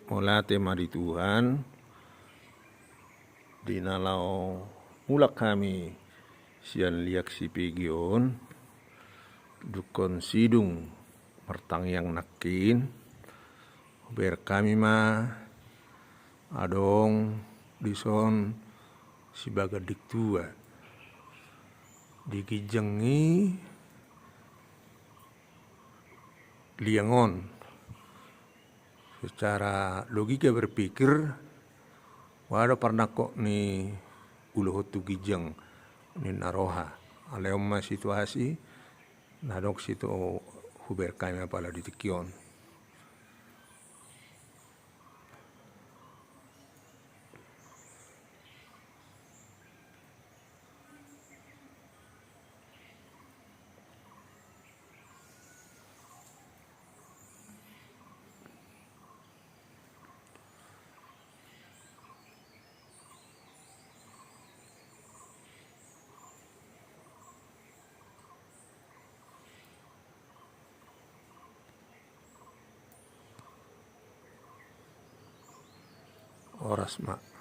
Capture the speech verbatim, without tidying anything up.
Mauliate ma di Tuhan, di na laho mulak hami sian liak Sipigi on, dungkon sidung martangiang nangkin, hubereng hami ma adong dison Sibagandik Tua di ginjang ni liang on. Secara logika berpikir, ua do parnangkok ni uluhon tu ginjang ninna roha. Alai on ma situasi na adong situ, hubereng hami apala di tingki on. Horas ma.